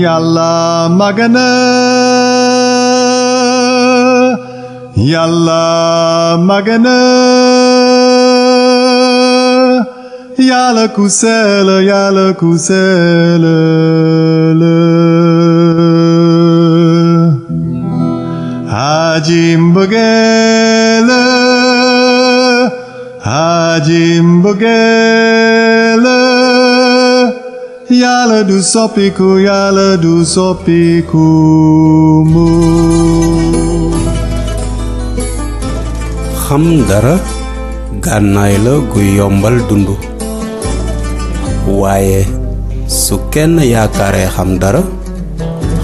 Yàlla magana Yàlla magana Yàlla ku sell Yàlla ku sell la aji mbëggeel aji mbëggeel Yàlla du soppiku Yàlla du soppiku mu xam dara gànnaay la gu yombal dund waaye su kenn yaakaaree xam dara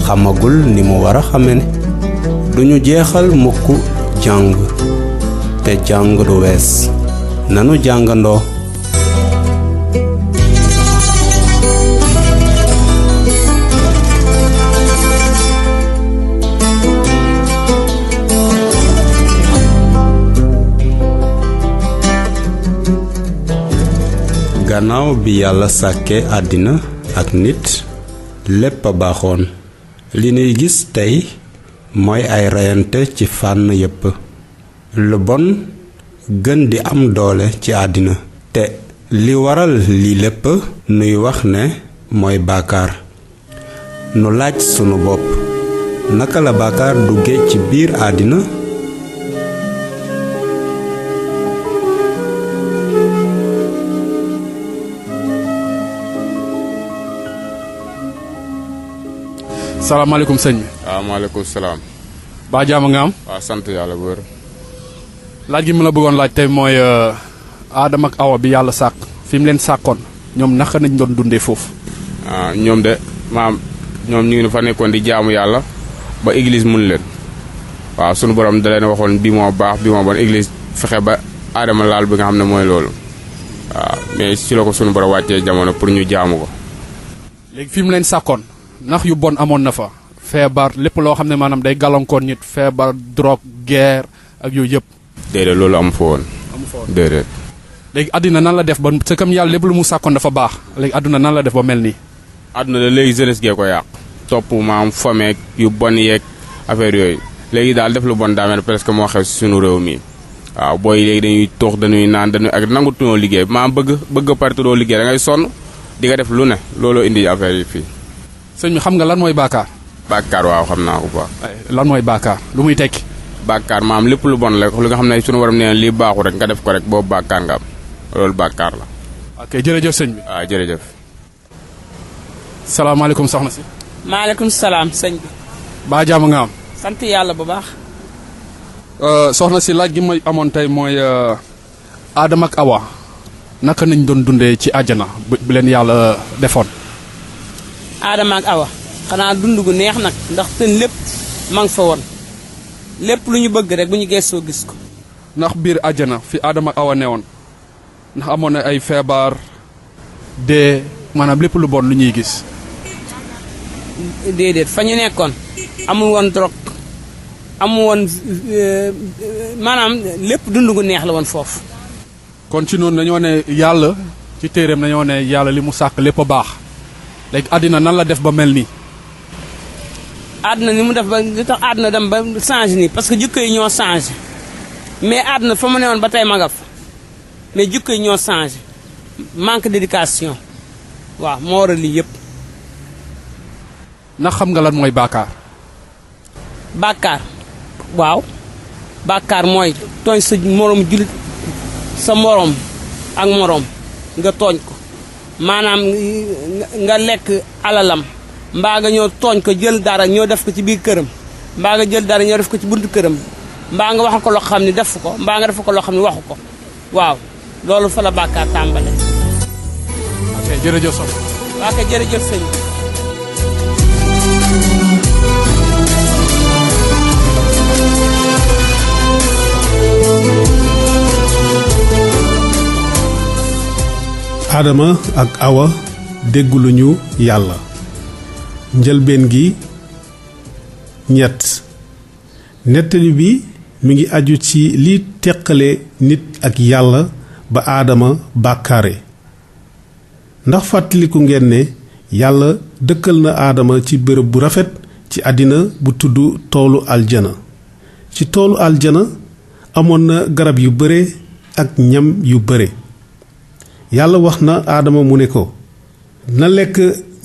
xamagul ni mu war a xame ne duñu jeexal mukk jàng te jàng du wees nanu jàngandoo gannaaw bi yàlla sàkke àddina ak nit lépp a baaxoon li nuy gis tey mooy ay reyante ci fànn yépp lu bon gën di am doole ci àddina te li waral lii lépp nuy wax ne mooy bàkkaar nu laaj sunu bopp naka la bàkkaar dugge ci biir àddina salaamaaleykum sëñ bi. waaw maaleykum salaam. baa jaama nga am. waaw sant yàlla bu wér. laaj gi ma la bëggoon laaj tey mooy Adama ak Awa bi yàlla sàkk fi mu leen sàkkoon ñoom naka nañ doon dundee foofu. ñoom de ñoom ñu ngi fa nekkoon di jaamu yàlla ba église mun leen waaw sunu borom da leen waxoon bi moo baax bi moo bon église fexe ba Adama laal bi nga xam ne mooy loolu waaw mais si la ko sunu borom wàccee jamono pour ñu jaamu ko. léegi fi mu leen sàkkoon. ndax yu bon amoon na fa feebar lépp loo xam ne maanaam day gàllankoor nit feebar drogue guerre ak yooyu yëpp. déedéet loolu amu fa woon. déedéet. léegi àddina nan la def ba c'est comme yàlla lépp lu mu sàkkoon dafa baax léegi àdduna nan la def ba mel nii. àdduna de léegi jeunesse gee ko yàq. topp maam fomeek yu bon yeeg affaire yooyu léegi daal def lu bon daa mel presque moo xew si sunu réew mi waaw booy léegi dañuy toog dañuy naan dañuy ak nangu tunoo liggéey maam bëgg parti doo liggéey da ngay sonn di nga def lu ne looloo indi affaire yi fii. sëñ bi xam nga lan mooy bàkkaar. bàkkaar waaw xam naa ko bu baax. lan mooy bàkkaar lu muy tekki. bàkkaar maam lépp lu bon la lu nga xam ne sunu waram nee na lii baaxul rek nga def ko rek boobu bàkkaar nga am loolu bàkkaar la. ok jërëjëf sëñ bi. waaw jërëjëf. salaamaaleykum soxna si. maaleykum salaam sëñ bi. baa jaama nga am. sant yàlla bu baax. soxna si laaj gi ma amoon tey mooy Adama ak Awa naka nañ doon dundee ci àjjana bi leen yàlla defoon. Adama ak Awa xanaa dund gu neex nag ndax seen lépp ma nga fa woon lépp lu ñu bëgg rek bu ñu gëstoo gis ko. ndax biir àjjana fi Adama ak Awa newoon ndax amoon na ay feebar dee maanaam lépp lu bon lu ñuy gis. déedéet fa ñu nekkoon amul woon drogue amul woon maanaam lépp dund gu neex la woon foofu. kon ci noonu dañoo ne yàlla ci téereem dañoo ne yàlla li mu sàkk lépp a baax. léegi àddina nan la def ba mel nii. àdduna ni mu def ba li tax àdduna dem ba changé nii parce que jikko yi ñoo changé mais àdduna fa mu ne woon ba tey ma nga fa mais jikko yi ñoo changé manque d'éducation waaw moo waral lii yëpp. ndax xam nga lan mooy bàkkaar. bàkkaar waaw bàkkaar mooy tooñ sa moroom jullit sa moroom ak moroom nga tooñ ko. maanaam nga lekk alalam mbaa nga ñëw tooñ ko jël dara ñoo def ko ci biir këram mbaa nga jël dara ñoo def ko ci buntu këram mbaa nga waxal ko loo xam ne def ko mbaa nga def ko loo xam ne waxu ko waaw loolu fa la bàkkaar tàmbale. ok jërëjëf soxna. waa kay jërëjëf sëñ bi. Adama ak Awa dégguluñu yàlla njëlbeen gi ñett nettali bi mi ngi aju ci li teqale nit ak yàlla ba Adama bàkkaare ndax fàttaliku ngeen ne yàlla dëkkal na aadama ci bërëb bu rafet ci àddina bu tudd toolu aljana. ci toolu aljana amoon na garab yu bare ak ñam yu bare. yàlla wax na aadama mu ne ko na lekk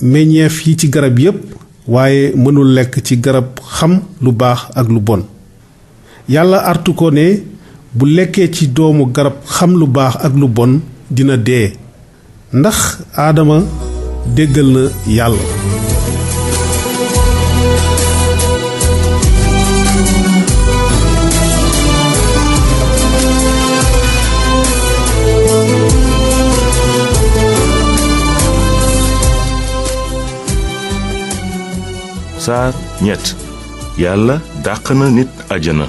meññeef yi ci garab yépp waaye mënul lekk ci garab xam lu baax ak lu bon. yàlla artu ko ne bu lekkee ci doomu garab xam lu baax ak lu bon dina dee. ndax aadama déggal na yàlla. saar ñett yàlla dàq na nit àjjana.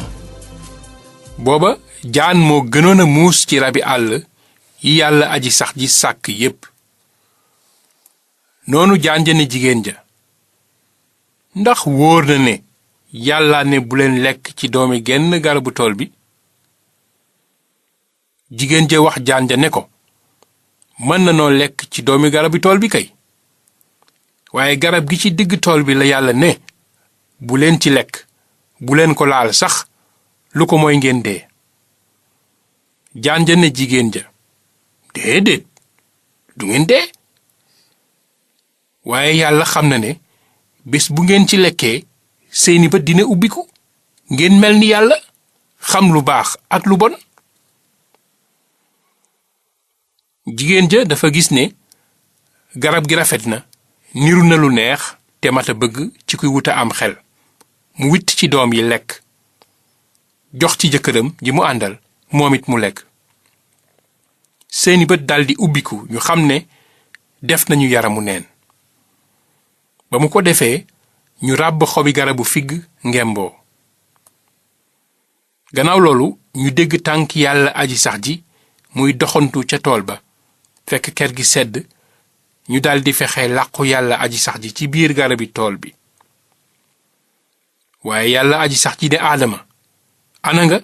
booba jaan moo gënoon a muus ci rabi àll yi yàlla aji sax ji sàkk yépp. noonu jaan ja ne jigéen ja ndax wóor na ne yàlla ne bu leen lekk ci doomi genn garabu tool bi. jigéen ja wax jaan ja ne ko mën na noo lekk ci doomi garabu tool bi kay. waaye garab gi ci digg tool bi la yàlla ne bu leen ci lekk bu leen ko laal sax lu ko mooy ngeen dee. jaan ja ne jigéen ja déedéet du ngeen dee. waaye yàlla xam na ne bés bu ngeen ci lekkee seeni bët dina ubbiku ngeen mel ni yàlla xam lu baax ak lu bon. jigéen ja dafa gis ne garab gi rafet na niru na lu neex te mat a bëgg ci kuy wuta am xel mu witt ci doom yi lekk jox ci jëkkëram ji mu àndal moom it mu lekk. seeni bët daldi ubbiku ñu xam ne def nañu yaramu neen. ba mu ko defee ñu ràbb xobi garabu figg ngemboo. gannaaw loolu ñu dégg tànk yàlla aji sax ji muy doxantu ca tool ba fekk kër gi sedd ñu daldi fexe làqu yàlla aji sax ji ci biir garabi tool bi. waaye yàlla aji sax ji ne aadama ana nga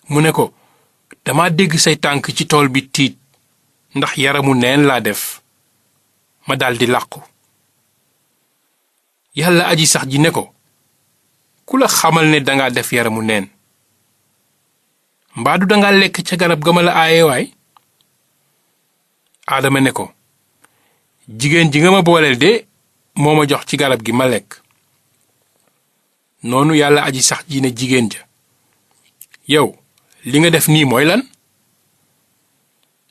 mu ne ko dama dégg say tànk ci tool bi tiit ndax yaramu neen laa def ma daldi làqu. yàlla aji sax ji ne ko ku la xamal ne danga def yaramu neen mbaadu danga lekk ca garab ga ma la aaye waay. aadama ne ko jigéen ji nga ma booleel de moo ma jox ci garab gi ma lekk. noonu yàlla aji sax ji ne jigéen ja yow li nga def nii mooy lan.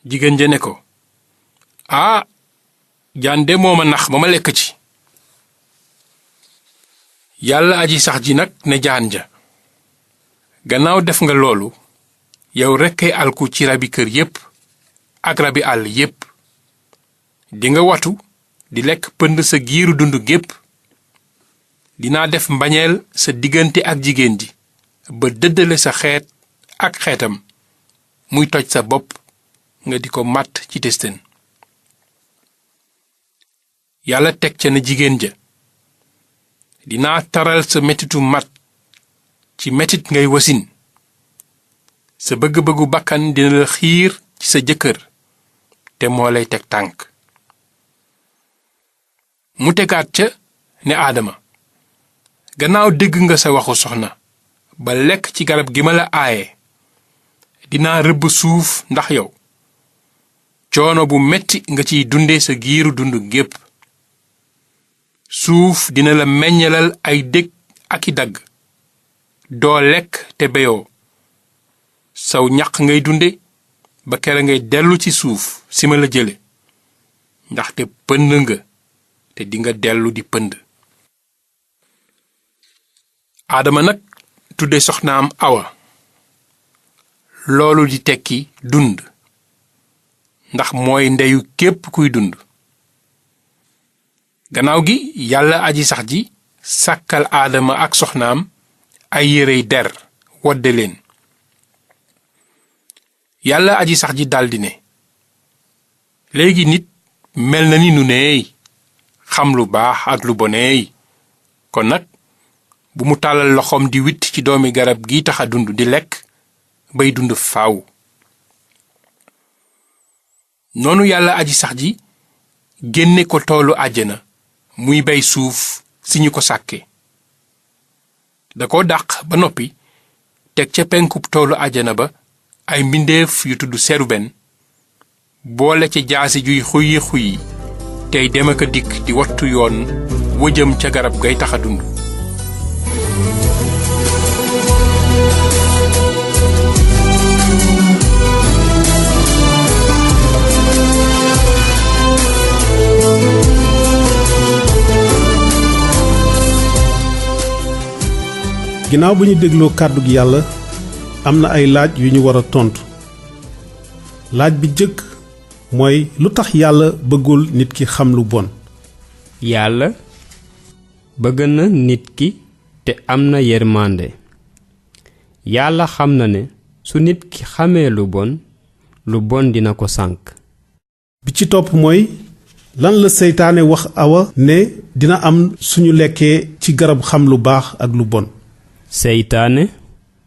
jigéen ja ne ko jaan de moo ma nax ba ma lekk ci. yàlla aji sax ji nag ne jaan ja gannaaw def nga loolu yow rekkay alku ci rabi kër yépp ak rabi àll yépp. dinga watu di lekk pënd sa giiru dund gépp. dinaa def mbañeel sa diggante ak jigéen ji ba dëddale sa xeet ak xeetam muy toj sa bopp nga di ko màtt ci testen. yàlla teg ca na jigéen ja dinaa taral sa metitu mat ci metit ngay wasin. sa bëgg-bëggu bakkan dina la xiir ci sa jëkkër te moo lay teg tànk. mu tegaat ca ne aadama gannaaw dégg nga sa waxu soxna ba lekk ci garab gi ma la aaye dinaa rëbb suuf ndax yow coono bu metti nga ciy dunde sa giiru dund gépp. suuf dina la meññalal ay dég ak i dagg doo lekk te beyoo. saw ñaq ngay dunde ba kere ngay dellu ci suuf si ma la jële ndaxte pënd nga te dinga dellu di pënd. aadama nag tudde soxnaam awa loolu di tekki dund ndax mooy ndeyu képp kuy dund. gannaaw gi yàlla aji sax ji sàkkal aadama ak soxnaam ay yérey der wodde leen. yàlla aji sax ji daldi ne léegi nit mel na ni nu neey xam lu baax ak lu boneey. kon nag bu mu tàllal loxoom di witt ci doomi garab gi taxa dund di lekk bay dund faaw. noonu yàlla aji sax ji génne ko toolu àjjana muy bay suuf si ñu ko sàkke da ko dàq ba noppi teg ca penkub toolu àjjana ba ay mbindeef yu tudd seruben boole ca jaasi juy xuyi xuyi tey dem ak a dikk di wattu yoon wëjëm ca garab gay taxa dund. ginnaaw bu ñu dégloo kàddu gi yàlla am na ay laaj yu ñu war a tontu laaj bi jëkk mooy lu tax yàlla bëggul nit ki xam lu bon. yàlla bëgg na nit ki te am na yërmande. yàlla xam na ne su nit ki xamee lu bon dina ko sànk. bi ci topp mooy lan la seytaane wax awa ne dina am suñu lekkee ci garab xam lu baax ak lu bon. seytaane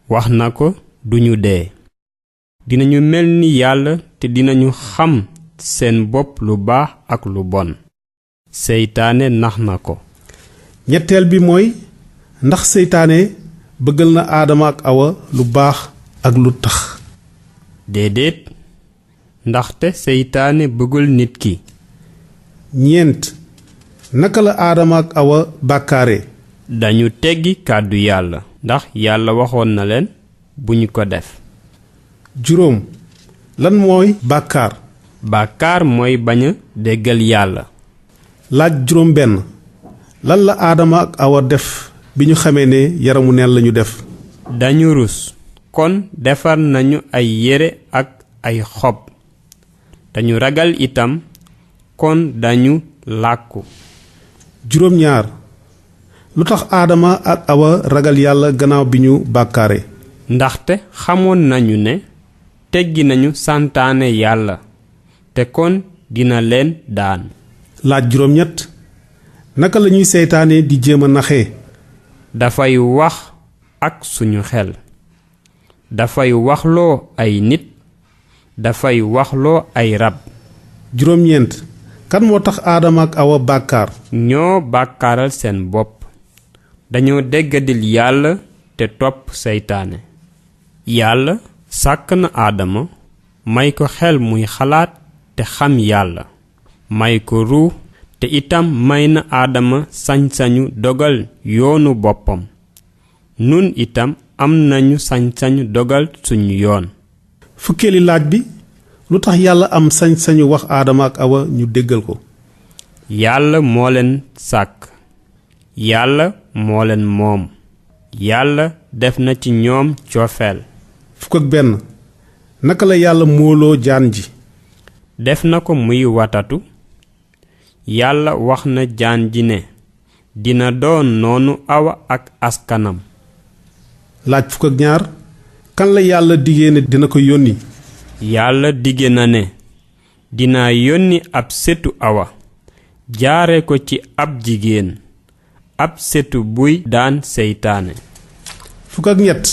wax na ko duñu dee. dinañu mel ni yàlla te dinañu xam seen bopp lu baax ak lu bon. seytaane nax na ko. ñetteel bi mooy ndax seytaane bëggal na aadama ak awa lu baax ak lu tax. déedéet ndaxte seytaane bëggul nit ki. ñeent naka la aadama ak awa bàkkaare. dañu teggi kàddu yàlla ndax yàlla waxoon na leen bu ñu ko def. juróom lan mooy bàkkaar. bàkkaar mooy bañ a déggal yàlla. laaj juróom benn lan la aadama ak awa def bi ñu xamee ne yaramu neen lañu def. dañu rus kon defar nañu ay yére ak ay xob. dañu ragal itam kon dañu làkku. juróom ñaar lu tax aadama ak awa ragal yàlla gannaaw bi ñu bàkkaare. ndaxte xamoon nañu ne teggi nañu santaane yàlla te kon dina leen daan. laaj juróom ñett naka lañuy seytaane di jéem a naxee. dafay wax ak suñu xel. dafay waxloo ay nit. dafay waxloo ay rab. juróom ñeent kan moo tax aadama ak awa bàkkaar. ñoo bàkkaaral seen bopp. dañoo déggadil yàlla te topp seytaane. yàlla sàkk na aadama may ko xel muy xalaat te xam yàlla. may ko ruux te itam may na aadama sañ-sañu dogal yoonu boppam. nun itam am nañu sañ-sañu dogal suñu yoon. fukkeeli laaj bi lu tax yàlla am sañ-sañu wax aadama ak awa ñu déggal ko. yàlla moo leen sàkk. yàlla moo leen moom. yàlla def na ci ñoom coofeel. fukk ak benn naka la yàlla mooloo jaan ji. def na ko muy watatu. yàlla wax na jaan ji ne dina doon noonu awa ak askanam. laaj fukk ak ñaar kan la yàlla digee ne dina ko yónni. yàlla dige na ne dina yónni ab setu awa jaare ko ci ab jigéen ab setu buy daan seytaane. fukk ak ñett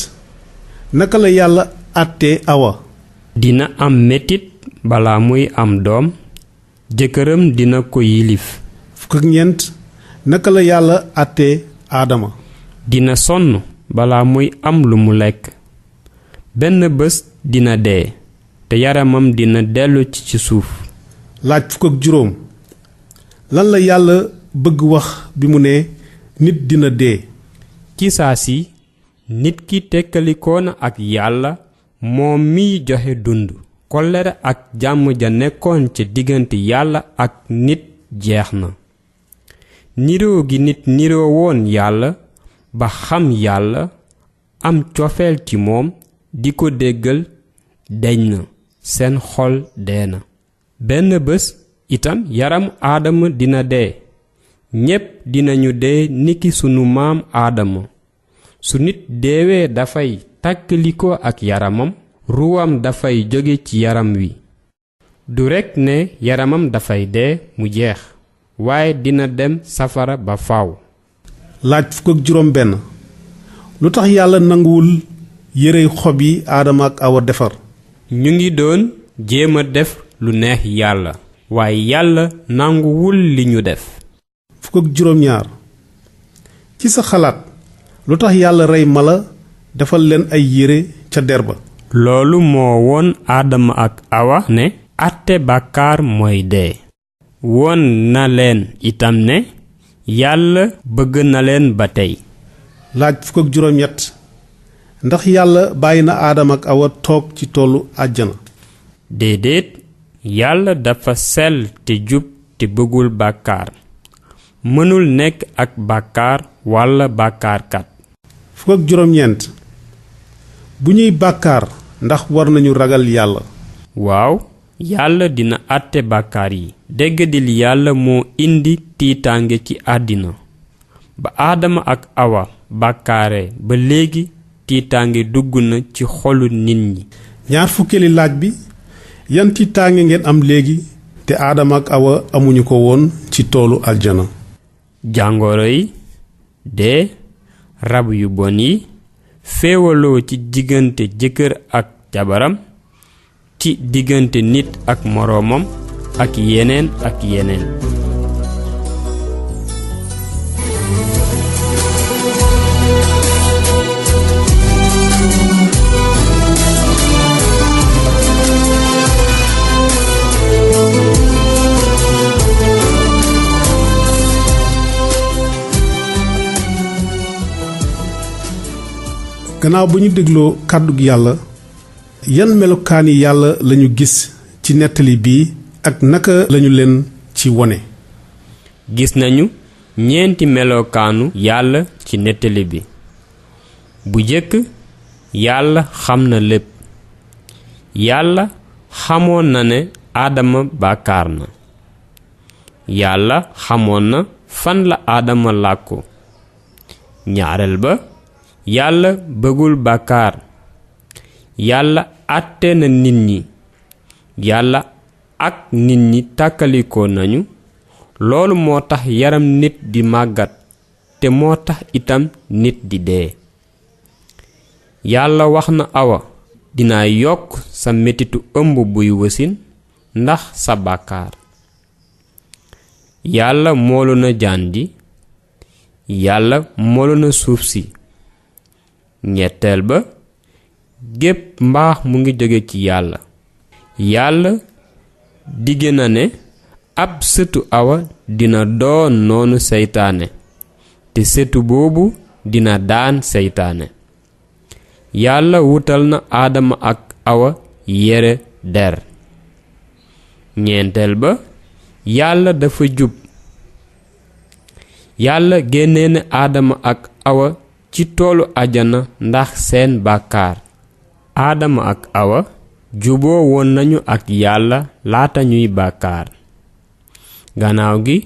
naka la yàlla àttee awa. dina am metit bala muy am doom jëkkëram dina ko yilif. fukk ak ñeent naka la yàlla àttee aadama. dina sonn bala muy am lu mu lekk. benn bés dina dee te yaramam dina dellu ci suuf. laaj fukk ak juróom lan la yàlla bëgg wax bi mu ne nit dina dee. ci saa si nit ki tekkalikoo na ak yàlla moom miy joxe dund. kollere ak jàmm ja nekkoon ca diggante yàlla ak nit jeex na. niroo gi nit niroo woon yàlla ba xam yàlla am cofeel ci moom di ko déggal deñ na seen xol dee na. benn bés itam yaramu aadama dina dee. ñépp dinañu dee niki sunu maam aadama. su nit deewee dafay tàkkalikoo ak yaramam. ruwam dafay jóge ci yaram wi. du rekk ne yaramam dafay dee mu jeex. waaye dina dem safara ba faaw. laaj fukk ak juróom benn lu tax yàlla nanguwul yére xob yi aadama ak awa defar. ñu ngi doon jéem a def lu neex yàlla. waaye yàlla nanguwul li ñu def. fukk ak juróom-ñaar ci sa xalaat lu tax yàlla rey mala defal leen ay yére ca der ba. loolu moo woon aadama ak awa ne àtte bàkkaar mooy dee. woon na leen itam ne yàlla bëgg na leen ba tey. laaj fukk ak juróom-ñett ndax yàlla bàyyi na aadama ak awa toog ci toolu àjjana. déedéet yàlla dafa sell te jub te bëggul bàkkaar mënul nekk ak bàkkaar walla bàkkaarkat. fukk ak juróom-ñeent bu ñuy bàkkaar ndax war nañu ragal yàlla. waaw yàlla dina àtte bàkkaar yi. déggadil yàlla moo indi tiitaange ci àddina ba aadama ak awa bàkkaare ba léegi tiitaange dugg na ci xolu nit ñi. ñaar fukkeeli laaj bi yan tiitaange ngeen am léegi te aadama ak awa amuñu ko woon ci toolu aljana. jàngoro yi dee rab yu bon yi féewaloo ci diggante jëkkër ak jabaram ci diggante nit ak moroomam ak yeneen ak yeneen. gannaaw ba ñu dégloo kàddug yàlla yan melokaani yàlla lañu gis ci nettali bii ak naka lañu leen ci wone. gis nañu ñeenti melokaanu yàlla ci nettali bi. bu jëkk yàlla xam na lépp. yàlla xamoon na ne aadama bàkkaar na. yàlla xamoon na fan la aadama làkku. ñaareel ba yàlla bëggul bàkkaar. yàlla àtte na nit ñi. yàlla ak nit ñi tàkkalikoo nañu. loolu moo tax yaram nit di màggat te moo tax itam nit di dee. yàlla wax na awa dinaa yokk sa metitu ëmb buy wasin ndax sa bàkkaar. yàlla moolu na jaan ji. yàlla moolu na suuf si. ñetteel ba gépp mbaax mu ngi jóge ci yàlla. yàlla dige na ne ab sëtu awa dina doon noonu seytaane te sëtu boobu dina daan seytaane. yàlla wutal na aadama ak awa yére der. ñeenteel ba yàlla dafa jub. yàlla génnee na aadama ak awa ci toolu ajana ndax seen bàkkaar. aadama ak awa juboo woon nañu ak yàlla laata ñuy bàkkaar. gannaaw gi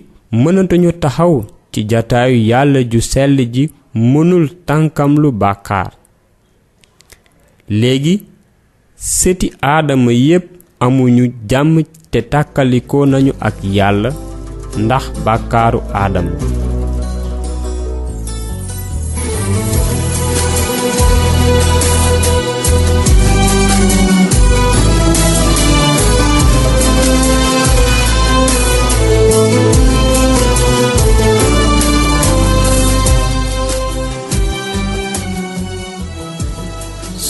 mënatuñu taxaw ci jataayu yàlla ju sell ji mënul tànkamlu bàkkaar. léegi sëti aadama yépp amuñu jàmm te tàkkalikoo nañu ak yàlla ndax bàkkaaru aadama.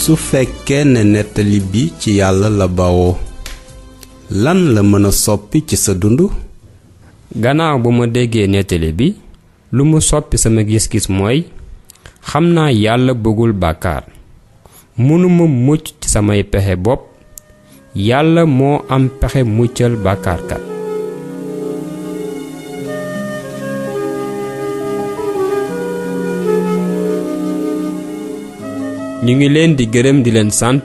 su fekkee ne nettali bi ci yàlla la bawoo lan la mën a soppi ci sa dund. gannaaw bu ma déggee nettali bi lu mu soppi sama gis-gis mooy xam naa yàlla bëggul bàkkaar. mënuma mucc ci samay pexe bopp. yàlla moo am pexe muccal bàkkaarkat. ñu ngi leen di gërëm di leen sant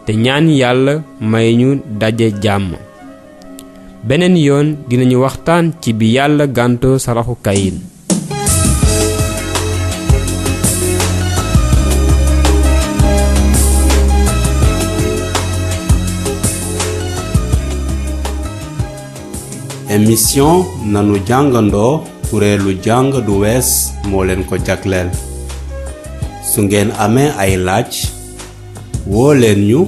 te ñaan yàlla may ñu daje jàmm. beneen yoon dinañu waxtaan ci bi yàlla gàntoo saraxu kayin. émission nanu jàngandoo kuréelu jàng du wees moo leen ko jagleel. su ngeen amee ay laaj woo leen ñu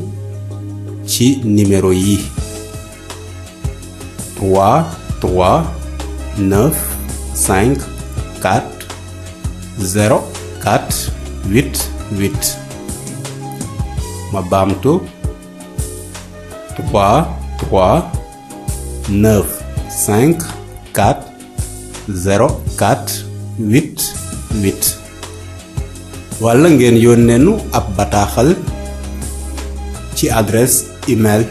ci numéro yi 3 3 9 5 4 0 4 8 8. ma baamtu 3 3 9 5 4 0 4 8 8. walla ngeen yónnee nu ab bataaxal ci adresse email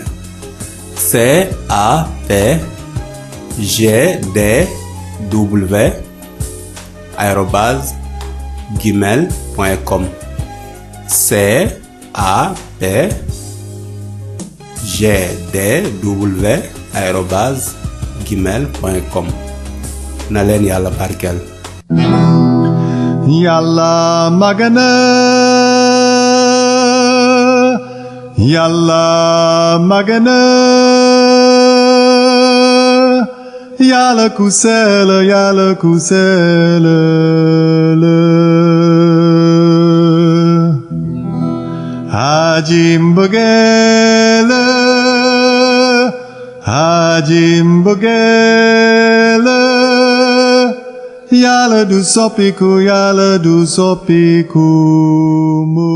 capgdw@gmail.com capgdw@gmail.com. na leen yàlla barkeel. Yàlla magana Yàlla magana Yàlla ku sell Yàlla ku sell la aji mbëggeel Yàlla du soppiku Yàlla du soppiku mu